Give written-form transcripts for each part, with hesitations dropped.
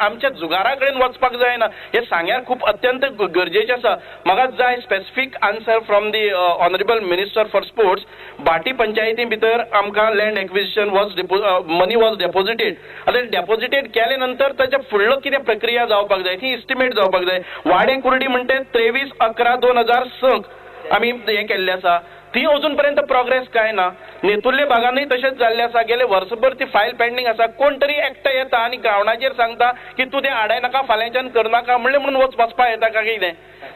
आमच्या जुगारा कडेन वचपाक जायना. हे सांग्यार खूब अत्यंत गरजेचें आसा. म्हाका जाय specific answer from the honourable minister for sports. भाटी पंचायती भितर आमकां land acquisition was money was deposited. आतां डेपोजिटेड केले नंतर ताच्या फुडलो कितें प्रक्रिया जावपाक जाय ती इस्टिमेट जावपाक जाय. वाडे कुर्डी म्हणटे 23/11/2006 आमी हें केल्लें आसा, ती अजून पर्यंत प्रोग्रेस काय ना. नेतुर्ले भागानूय तशेंच जाल्लें आसा, गेले वर्सभर ती फायल पेंडींग आसा. कोण तरी एकटो येता आनी ग्रावंडाचेर सांगता की तूं तें आडायनाका, फाल्यांच्यान करनाका म्हणलें म्हणून वचपा येता काय कितें.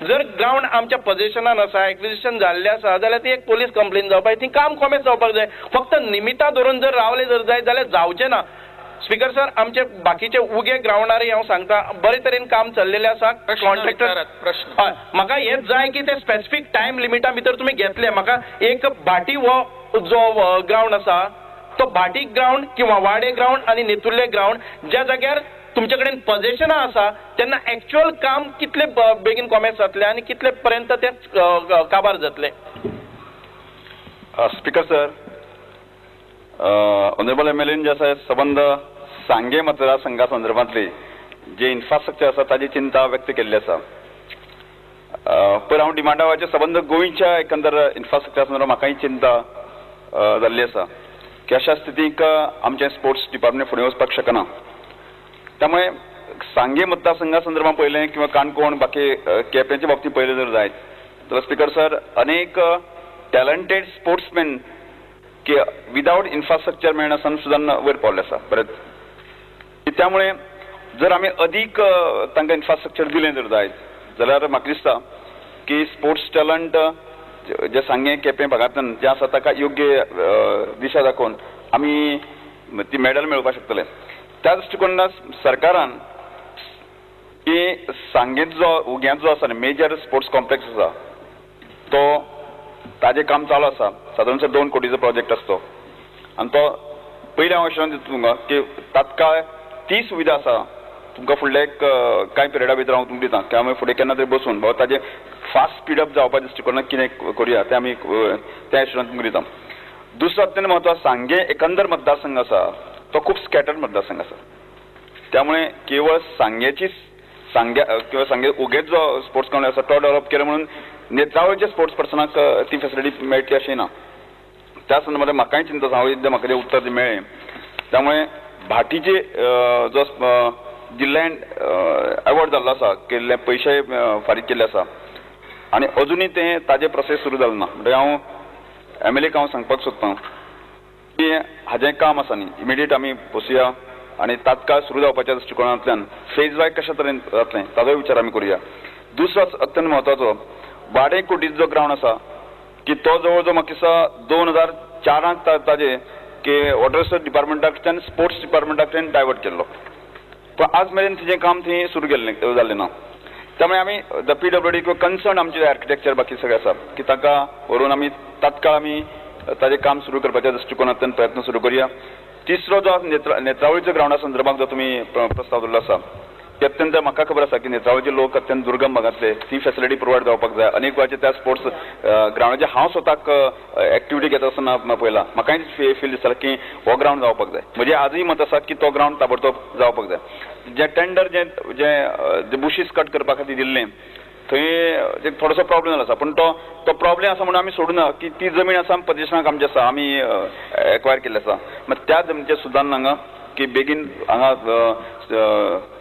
जर ग्रावंड आमच्या पोजिशनान आसा, एक्विजिशन जाल्लें आसा जाल्यार ती एक पोलीस कंप्लेन जावपाक जाय, ती काम कोमेस जावपाक जाय. फक्त निमित्तां धरून जर रावले जर जायत जाल्यार जावचें ना. स्पीकर सर, आमचे बाकीचे उगे ग्रावंडारय हांव सांगता बरे तरेन काम चल्लेलें आसा. कॉन्ट्रॅक्टर हय, म्हाका हेंच जाय की ते स्पेसिफीक टायम लिमिटा भितर तुमी घेतले. म्हाका एक भाटी हो जो ग्रावंड आसा तो भाटी ग्रावंड किंवा वाडे ग्रावंड आनी नेतुर्ले ग्रावंड ज्या जाग्यार तुमचे कडेन पोजेशनां आसा तेन्ना एक्चुअल काम कितले बेगीन कोमेस जातलें आनी कितले पर्यंत तें काबार जातलें. Speaker sir, honourable M L N जे आसा सबंद सांगे मतदारसंघा संदर्भांतली जे इन्फ्रास्ट्रक्चर आसा ताजी चिंता व्यक्त केल्ली आसा. पयर हांव डिमांडावाचे सबंद गोंयच्या एकंदर इन्फ्रास्ट्रक्चरा संदर्भात म्हाकाय चिंता जाल्ली आसा की अशा स्थितीक आमचें स्पोर्ट्स डिपार्टमेंट फुडें वचपाक शकना. त्यामुळे सांगे मतदारसंघा संदर्भात पळयलें किंवा काणकोण बाकी केपेंच्या बाबतींत पळयलें जर जायत जाल्यार स्पीकर सर, अनेक टॅलंटेड स्पोर्ट्समॅन की विदावट इन्फ्रास्ट्रक्चर मेळनासतना सुद्दां वयर पावल्ले आसा परत. त्यामुळे जर आमी अदीक तांकां इन्फ्रास्ट्रक्चर दिलें जर जायत जाल्यार म्हाका दिसता की स्पोर्ट्स टॅलंट जे सांगें केपें भागांतल्यान जें आसा ताका योग्य दिशा दाखोवन आमी ती मेडल मेळोवपाक शकतले. त्या दृश्टिकोणान सरकारान की सांगेंत जो उग्यांत जो आसा न्ही मेजर स्पोर्ट्स कॉम्प्लेक्स आसा तो ताजें काम चालू आसा. सादारणसो 2 कोटीचो प्रोजेक्ट आसतो आनी तो पयलीं हांव अशें दिता तुमकां की तात्काळ ती सुविधा आसा तुमकां फुडल्या एक कांय पिरियडा भितर हांव तुमकां दिता की आमी फुडें केन्ना तरी बसून बाबा ताजें फास्ट स्पीडअप जावपा दृश्टिकोणान कितें करुया तें आमी त्या हिशोबान तुमकां दिता. दुसरो अत्यंत म्हत्वाचो, सांगें एकंदर मतदारसंघ आसा तो खूब स्कॅटर्ड मतदारसंघ आसा. त्यामुळे केवळ सांग्याची सांग्या किंवा सांगे उगेच जो स्पोर्ट्स कॉम्प्लेक्स आसा तो डेव्हलप केलो म्हणून नेत्रावळीच्या स्पोर्ट्स पर्सनाक ती फेसिलिटी मेळटली अशें ना. त्या संदर्भात म्हाकाय चिंता आसा, हांव एकदां म्हाका तें उत्तर मेळ्ळें. त्यामुळे भाटीचे जो जिल्ल्यान एवॉर्ड जाल्लो आसा, केल्ले पयशे फारीक केल्ले आसा आनी अजुनूय तें ताजें प्रोसेस सुरू जालें ना. म्हणटकीर हांव एम एल एक हांव सांगपाक सोदतां की हाजें काम आसा न्ही इमिडिएट आमी बसुया आनी तात्काळ सुरू जावपाच्या दृश्टिकोणांतल्यान फेज वायज कशा तरेन जातलें ताजोय विचार आमी करुया. दुसरो अत्यंत म्हत्वाचो, वाडे कुर्डीचो जो ग्रावंड आसा की तो जवळ जवळ म्हाका दिसता 2004 ताजे की वॉटर रिसोर्स डिपार्टमेंटांतल्यान स्पोर्ट्स डिपार्टमेंटांतल्यान डायवर्ट केल्लो, पूण आज मेरेन तिजें काम थंय सुरू केल्लें जाल्लें ना. त्यामुळे आमी the P W D किंवा कन्सर्न आमचे आर्किटेक्चर बाकी सगळें आसा की ताका व्हरून आमी तात्काळ आमी ताजें काम सुरू करपाच्या दृश्टिकोणांतल्यान प्रयत्न सुरू करुया. तिसरो जो नेत्रावळीच्या ग्रावंडा संदर्भात जो तुमी प्रस्ताव दवरलो आसा की अत्यंत म्हाका खबर आसा की नेत्रावळीचे लोक अत्यंत दुर्गम भागांतले, ती फेसिलिटी प्रोवायड जावपाक जाय. अनेक वेळाचे त्या स्पोर्ट्स ग्रावंडाचेर हांव स्वताक एक्टिविटी घेता आसतना पळयला, म्हाकाय फील दिसतालें की हो ग्रावंड जावपाक जाय. म्हजें आजूय मत आसा की तो ग्रावंड ताबडतोब जावपाक जाय. जें टेंडर जें जें बुशीस कट करपा खातीर दिल्लें थंय थोडोसो प्रॉब्लेम जालो आसा, पूण तो प्रॉब्लेम आसा म्हणून आमी सोडूना की ती जमीन आसा पजेशनाक आमची आसा, आमी एक्वायर केल्ली आसा. मात त्या जमनीचेर सुद्दां हांगा की बेगीन हांगा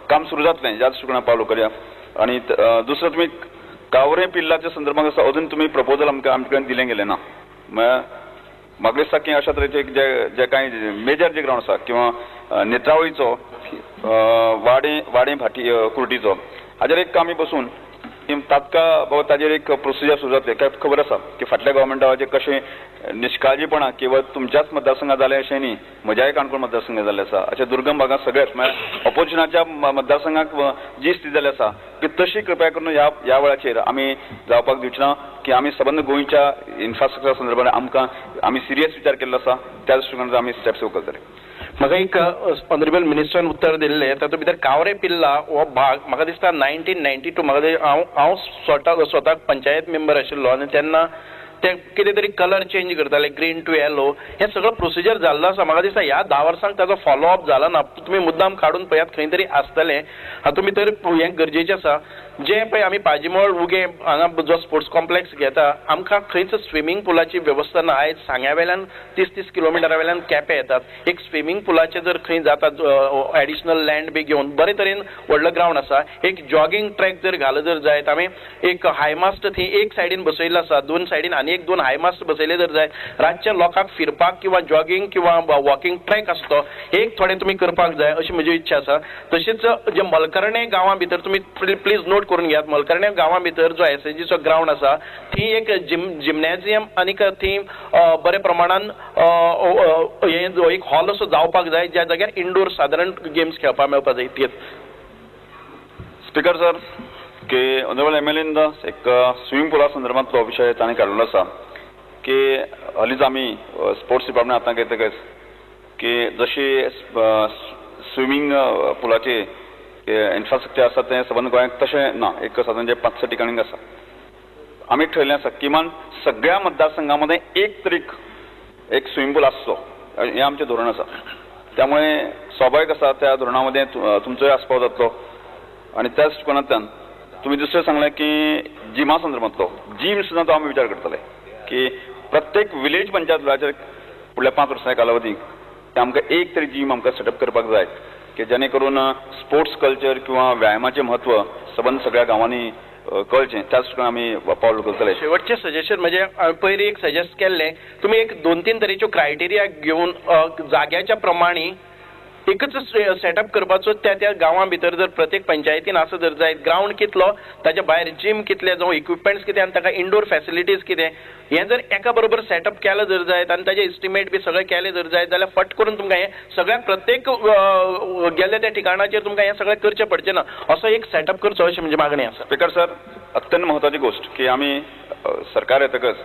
काम सुरू जातलें ह्या दृश्टिकोणान पावलो करुया. आनी दुसरो तुमी कावरें पिल्लाच्या संदर्भात आसा अजून तुमी प्रपोजल आमकां आमचे कडेन दिलें गेलें ना. म्हाका दिसता की अशा तरेचे जे जे कांय मेजर जे ग्रावंड आसा किंवा नेत्रावळीचो, वाडे वाडे भाटी कुर्टीचो हाजेर एक आमी बसून तात्काळ बाबा ताजेर एक प्रोसिजर सुरू जातलें. काय खबर आसा की फाटल्या गव्हर्मेंटाचें कशें निश्काळजीपणां केवळ तुमच्याच मतदारसंघात जालें अशें न्ही, म्हज्याय काणकोण मतदारसंघात जाल्लें आसा. अशें दुर्गम भागांत सगळेच म्हळ्यार ऑपोजिशनाच्या मतदारसंघाक जी स्थिती जाल्ली आसा की तशी कृपया करून ह्या वेळाचेर आमी जावपाक दिवची ना की आमी सबंद गोंयच्या इन्फ्रास्ट्रक्चरा संदर्भात आमकां आमी सिरियस विचार केल्लो आसा, त्या दृश्टिकोणान आमी स्टेप्स उखलतले. म्हाका एक ऑनरेबल मिनिस्टरान उत्तर दिल्लें तातूंत भितर कावरे पिल्ला हो भाग म्हाका दिसता 1992 म्हाका हांव हांव स्वताक पंचायत मेंबर आशिल्लो आनी तेन्ना ते कितें तरी कलर चेंज करताले ग्रीन टू येलो, हें सगळें प्रोसिजर जाल्लो आसा. म्हाका दिसता ह्या 10 वर्सांक ताजो फॉलोअप जाला ना. तुमी मुद्दाम काडून पळयात, खंय तरी आसतलें. हातूंत भितर हें गरजेचें आसा. जें पळय आमी पाजीमोळ उगें हांगा जो स्पोर्ट्स कॉम्प्लेक्स घेता, आमकां खंयच स्विमींग पुलाची वेवस्था ना. आयज सांग्या वेल्यान 30-30 किलोमिटरा वेल्यान केपें येतात. एक स्विमींग पुलाचें जर खंय जाता एडिशनल लँड बी घेवन बरे तरेन व्हडलो ग्रावंड आसा, एक जॉगींग ट्रॅक जर घालो जर जायत, आमी एक हायमास्ट थंय एक सायडीन बसयल्लो आसा, दोन सायडीन आनी एक दोन हायमास्ट बसयले जर जायत, रातच्या लोकांक फिरपाक किंवा जॉगींग किंवा वॉकिंग ट्रॅक आसतो एक थोडें तुमी करपाक जाय अशी म्हजी इच्छा आसा. तशेंच जे मलकर्णे गांवां भितर तुमी प्लीज नोट करून घेयात, मलकर्णे गांवां भितर जो एसएजीचो ग्रावंड आसा थंय एक जिमनॅझियम आनीक थंय बरे प्रमाणान हे एक हॉल असो जावपाक जाय ज्या जाग्यार इनडोर सादारण गेम्स खेळपाक मेळपाक जाय. इतकेच. स्पीकर सर, की ऑनरेबल एमएलएन एक स्विमींग पुला संदर्भांतलो विशय ताणें काडलेलो आसा की हालींच आमी स्पोर्ट्स डिपार्टमेंट आतां घेतकच की जशी स्विमींग पुलाची इन्फ्रास्ट्रक्चर आसा तें सबंद गोंयांत तशें ना, एक सादारण जे 5-6 ठिकाणी आसा. आमी ठरयलें आसा किमान सगळ्या मतदारसंघा मदें एक तरी एक स्विमींग पूल आसचो, हें आमचें धोरण आसा. त्यामुळे स्वाभावीक आसा त्या धोरणा मदें तुमचोय आस्पाव जातलो. आनी त्याच दृश्टिकोनांतल्यान तुमी दुसरें सांगलें की जिमा संदर्भांतलो जीम सुद्दां तो आमी विचार करतले की प्रत्येक विलेज पंचायत लेवलाचेर फुडल्या 5 वर्सां कालावधीक आमकां एक तरी जीम आमकां सेटअप करपाक जाय की जेणे करून स्पोर्ट्स कल्चर किंवा व्यायामाचें म्हत्व सबंद सगळ्या गांवांनी कळचें. त्याच दृश्टिकोनान आमी पावल उखलतले. शेवटचें सजेशन म्हणजे पयलीं एक सजेस्ट केल्लें, तुमी एक 2-3 तरेच्यो क्रायटेरिया घेवन जाग्याच्या प्रमाणे एकच सेटअप करपाचो. त्या त्या गांवां भितर जर प्रत्येक पंचायतीन आसा जर जायत, ग्रावंड कितलो, ताच्या भायर जीम कितले, जावं इक्विपमेंट्स कितें आनी ताका इनडोर फॅसिलिटीज कितें, हें जर एका बरोबर सेटअप केलें जर जायत आनी ताजें एस्टिमेट बी सगळें केलें जर जायत जाल्यार फट करून तुमकां हें सगळ्यांक प्रत्येक गेल्ले त्या ठिकाणाचेर तुमकां हें सगळें करचें पडचें ना, असो एक सेटअप करचो अशी म्हजी मागणी आसा. स्पीकर सर, अत्यंत म्हत्वाची गोश्ट की आमी सरकार येतकच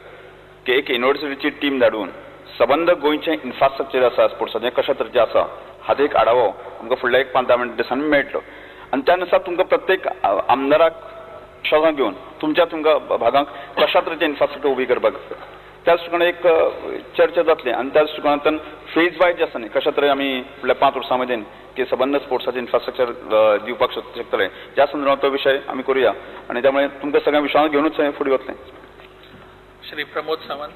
की एक युनिवर्सिटीची टीम धाडून सबंद गोंयचें इन्फ्रास्ट्रक्चर आसा स्पोर्ट्साचें कशा तरेचें आसा हाचो एक आढावो आमकां फुडल्या एक 5-10 दिसांनी मेळटलो. आनी त्या नुसार तुमकां प्रत्येक आमदाराक विश्वासांत घेवन तुमच्या तुमकां भागांक कशा तरेचें इन्फ्रास्ट्रक्चर उबी करपाक त्या दृश्टिकोनान एक चर्चा जातली. आनी त्या दृश्टिकोनांतल्यान फेज वायज जे आसा न्ही कशा तरेन आमी फुडल्या 5 वर्सां मदीं की सबंद स्पोर्ट्साचें इन्फ्रास्ट्रक्चर दिवपाक शकतले ज्या संदर्भात तो विशय आमी करुया आनी त्यामुळे तुमकां सगळ्या विश्वासांत घेवनूच फुडें वतलें. श्री प्रमोद सावंत.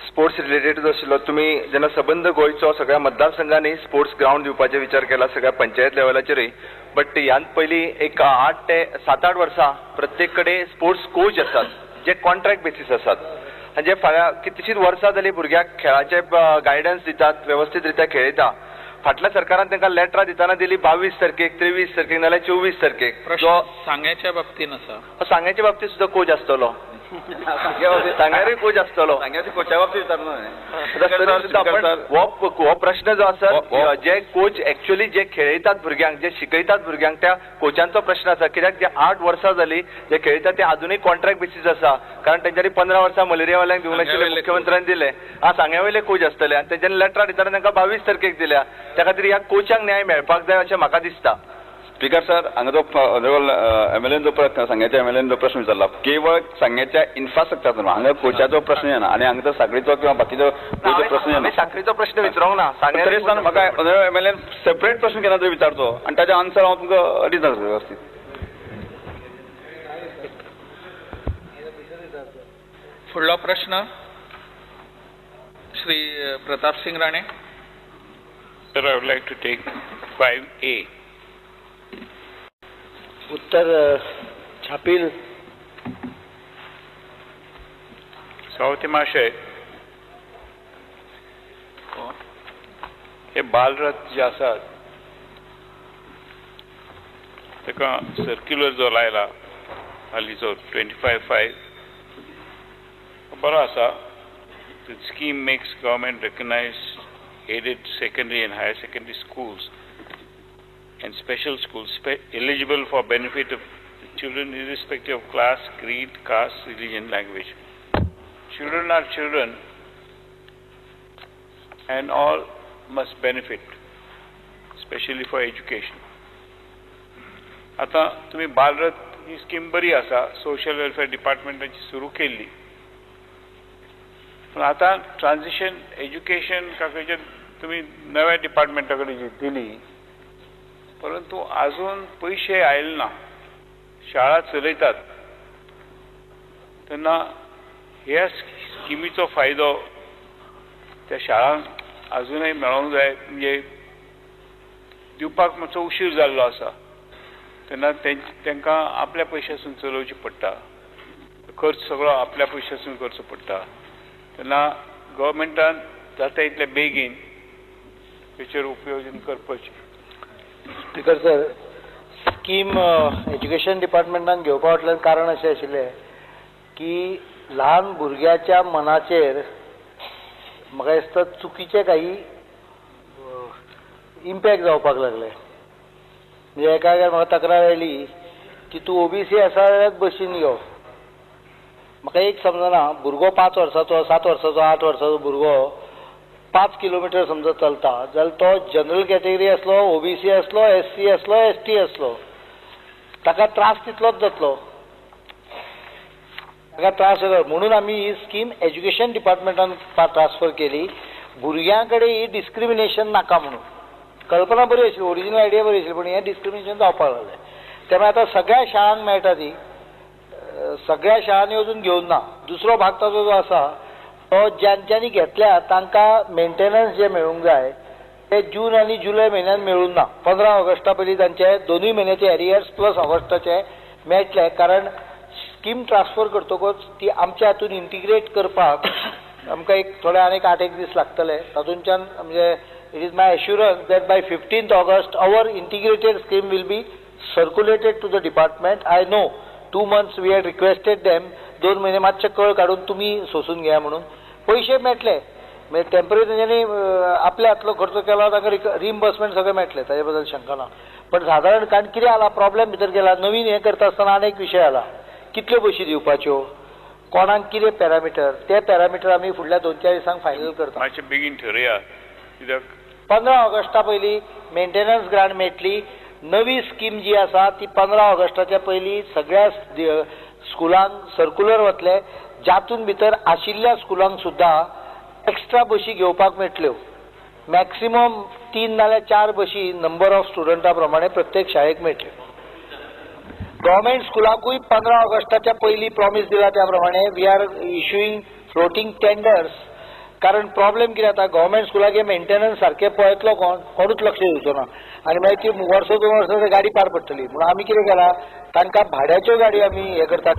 स्पोर्ट्स रिलेटेड जो आशिल्लो, तुमी जेन्ना सबंद गोंयचो सगळ्या मतदारसंघांनी स्पोर्ट्स ग्रावंड दिवपाचो विचार केला सगळ्या पंचायत लेवलाचेरूय, बट ह्यान पयलीं एक 8 ते 7-8 वर्सां प्रत्येक कडेन स्पोर्ट्स कोच आसात जे कॉन्ट्रॅक्ट बेसीस आसात आनी जे फाल्यां कितलीशींच वर्सां जालीं भुरग्यांक खेळाचे गायडन्स दितात, वेवस्थीत रित्या खेळयता. फाटल्या सरकारान तांकां लेटरां दितना दिली 22 तारखेक, 23 तारखेक, नाजाल्यार 24 तारखेक. जो सांग्याच्या बाबतीन आसा, सांग्याच्या बाबतींत सुद्दां कोच आसतलो, सांग्यारूय कोच आसतलो. हो प्रश्न जो आसा, जे कोच एक्चुअली जे खेळयतात भुरग्यांक, जे शिकयतात भुरग्यांक, त्या कोचांचो प्रश्न आसा. कित्याक जे 8 वर्सां जाली जे खेळयतात ते आजुनूय कॉन्ट्रॅक्ट बेसीस आसा, कारण तेंच्यांनी 15 वर्सां मलेरिया वाल्यांक दिवंक नाशिल्ले मुख्यमंत्र्यान दिले. हा, सांग्या वयले कोच आसतले आनी तेंच्यांनी लेटरां दितना तांकां 22 तारखेक दिल्या. त्या खातीर ह्या कोचांक न्याय मेळपाक जाय अशें म्हाका दिसता. स्पीकर सर, हांगा जो ऑनरेबल एमएलएन जो प्रश्न सांग्याच्या एमएलएन जो प्रश्न विचारला केवळ सांग्याच्या इन्फ्रास्ट्रक्चर, हांगा कोचाचो प्रश्न येना आनी हांगा साखळीचो किंवा बाकीचो प्रश्न येना. साखळीचो प्रश्न विचारूंक ना, तरी आसतना म्हाका ऑनरेबल एमएलएन सेपरेट प्रश्न केन्ना तरी विचारचो आनी ताचो आन्सर हांव तुमकां दिता वेवस्थीत. फुडलो प्रश्न Shri Pratap Singh Rane. Sir, I would like to take 5A. उत्तर छापील. सभापती महाशय, हे बालरथ जे आसात ताका सर्क्युलर जो लायला हालींचो 25/5 बरो आसा. The scheme makes government recognize aided secondary and higher secondary schools and special schools eligible for benefit of the children irrespective of class, creed, caste, religion, language. Children are children and all must benefit, especially for education. आता तुम्ही बालरथ ही scheme बरी आसा, social welfare डिपार्टमेंटाची सुरू केल्ली. पूण आतां transition education काकाचेर तुमी नव्या डिपार्टमेंटा कडेन जी दिली, परंतु आजून पयशे आयले ना. शाळा चलयतात तेन्ना ह्या स्किमीचो फायदो त्या शाळांक आजुनय मेळोंक जाय, म्हणजे दिवपाक मातसो उशीर जाल्लो आसा. तेन्ना तांकां आपल्या पयशासून चलोवची पडटा, खर्च सगळो आपल्या पयशासून करचो पडटा. तेन्ना गव्हर्मेंटान जाता इतले बेगीन तेचेर उपयोजन करपाचें. स्पीकर सर, स्कीम एज्युकेशन डिपार्टमेंटान घेवपा फाटल्यान कारण अशें आशिल्लें की ल्हान भुरग्याच्या मनाचेर म्हाका दिसता चुकीचे काही इम्पॅक्ट जावपाक लागले. म्हणजे एका जाग्यार म्हाका तक्रार आयली की तूं ओबीसी आसा जाल्यार बशीन यो. म्हाका एक समजना, भुरगो 5 वर्साचो, 7 वर्साचो, 8 वर्साचो भुरगो 5 किलोमिटर समजा चलता जाल्यार तो जनरल कॅटेगरी आसलो, ओबीसी आसलो, एससी आसलो, एसटी आसलो, ताका त्रास तितलोच जातलो, ताका त्रास जातलो. म्हणून आमी ही स्कीम एज्युकेशन डिपार्टमेंटान ट्रान्सफर केली, भुरग्यां कडेन ही डिस्क्रिमिनेशन नाका म्हणून. कल्पना बरी आशिल्ली, ओरिजिनल आयडिया बरी आशिल्ली, पूण हें डिस्क्रिमिनेशन जावपाक लागलें. त्यामुळे आतां सगळ्या शाळांक मेळटा ती, सगळ्या शाळांनी अजून घेवन ना. दुसरो भाग ताजो जो आसा तो ज्यांच्यांनी घेतल्या तांकां मेंटेनन्स जे मेळूंक जाय ते जून आनी जुलय म्हयन्यान मेळूंक ना. 15 ऑगस्टा पयलीं तांचे 2 म्हयन्याचे एरियर्स प्लस ऑगस्टाचे मेळटले, कारण स्कीम ट्रान्सफर करतकच ती आमच्या हातून इंटिग्रेट करपाक आमकां एक थोडे आनीक 8-1 दीस लागतले. तातूंतल्यान म्हणजे it is my assurance that by 15th August our integrated scheme will be circulated to the department. I know 2 months we had requested them, 2 म्हयने मातशे कळ काडून तुमी सोसून घेया म्हणून. पयशे मेळटले, म्हणजे टेंपररी तेंच्यांनी आपल्या हातलो खर्च केला, तांकां रिइम्बर्समेंट सगळें मेळटलें, ताजे बद्दल शंका ना. पण सादारण कारण कितें आला, प्रॉब्लेम भितर गेला, नवीन हें करता आसतना आनी एक विशय आला, कितल्यो बशी दिवपाच्यो, कोणाक कितें पॅरामिटर, ते पॅरामिटर आमी फुडल्या 2-4 दिसांक फायनल करता. मातशें बेगीन ठरया, कित्याक 15 ऑगस्टा पयलीं मेंटेनन्स ग्रांट मेळटली. नवी स्कीम जी आसा ती 15 ऑगस्टाच्या पयलीं सगळ्या स्कुलांक सर्कुलर वतले, जातून भितर आशिल्ल्या स्कुलांक सुद्दां एक्स्ट्रा बशी घेवपाक मेळटल्यो. मॅक्सिमम 3 नाल्यार 4 बशी नंबर ऑफ स्टुडंटा प्रमाणे प्रत्येक शाळेक मेळटल्यो. गव्हर्मेंट स्कुलाकूय 15 ऑगस्टाच्या पयलीं प्रॉमीस दिला त्या प्रमाणे we are issuing floating tenders. कारण प्रॉब्लेम कितें जाता, गव्हर्मेंट स्कुलाक हे मेंटेनन्स सारकें पळयतलो कोण, कोणूच लक्ष दिवचो ना, आनी मागीर ती वर्स 2 वर्सां गाडी पार पडटली. म्हणून आमी कितें केलां, तांकां भाड्याच्यो गाडी आमी हें करतात.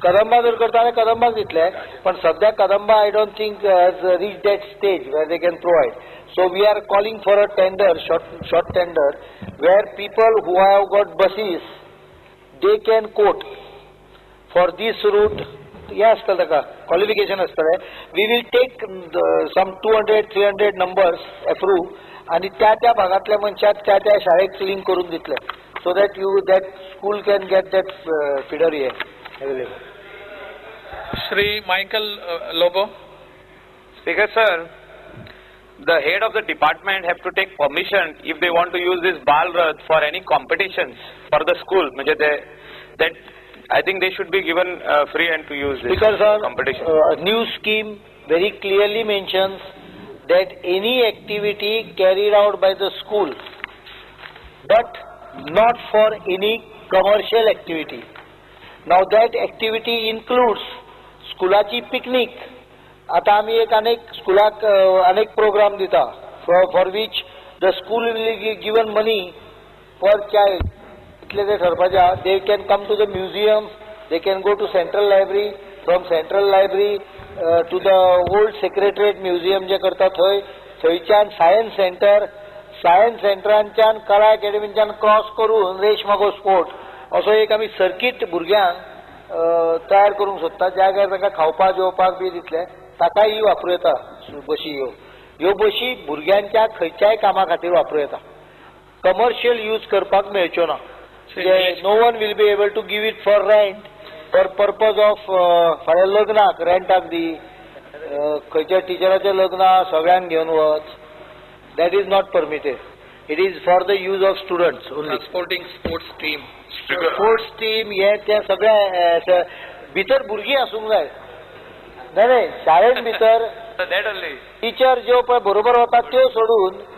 कदंबा जर करता जाल्यार कदंबाक दितले, पण सद्या Kadamba I don't think has reach that stage where they can provide. So we are calling for a tender, short tender, where people who have got buses they can quote for this route. हें आसतलें ताका qualification आसतलें. We will take some 200-300 numbers approve आनी त्या त्या भागांतल्या मनशाक त्या त्या शाळेक लिंक करून दितले, so that you that school can get that feeder हे available. Shri Michael Lobo. Speaker sir, the head of the department have to take permission if they want to use this Bal Rath for any competitions for the school. म्हणजे they, that I think they should be given free hand to use this. Because sir, competition. New scheme very clearly mentions that any activity carried out by the school, but not for any commercial activity. Now that activity includes स्कुलाची picnic. आता आमी एक अनेक स्कुलाक अनेक programme दिता for which the school will be given money per child. इतले ते ठरपाचे, they can come to the museum, they can go to central library, from central library to the old secretariat museum जे करता थंय, थंयच्यान science centre, science सेंटरांच्यान कला अकॅडमीच्यान cross करून रेश मागो sport असो एक आमी सर्कीट भुरग्यांक तयार करूंक सोदता, ज्या जाग्यार तांकां खावपाक जेवपाक बी दितले, ताकाय ही वापरूं येता बशी. ह्यो ह्यो बशी भुरग्यांच्या खंयच्याय कामा खातीर वापरूं येता, कमर्शियल यूज करपाक मेळच्यो ना. No one will be able to give it for rent for purpose of फाल्यां लग्नाक रेंटाक दी, खंयच्या टिचराच्या लग्नाक सगळ्यांक घेवन वच, that is not permitted. It is for the use of students only. Transporting sports team, sports team हे ते सगळे भितर भुरगीं आसूंक जाय. नाही नाही, शाळेन भितर that only teacher ज्यो पळय बरोबर वता त्यो सोडून.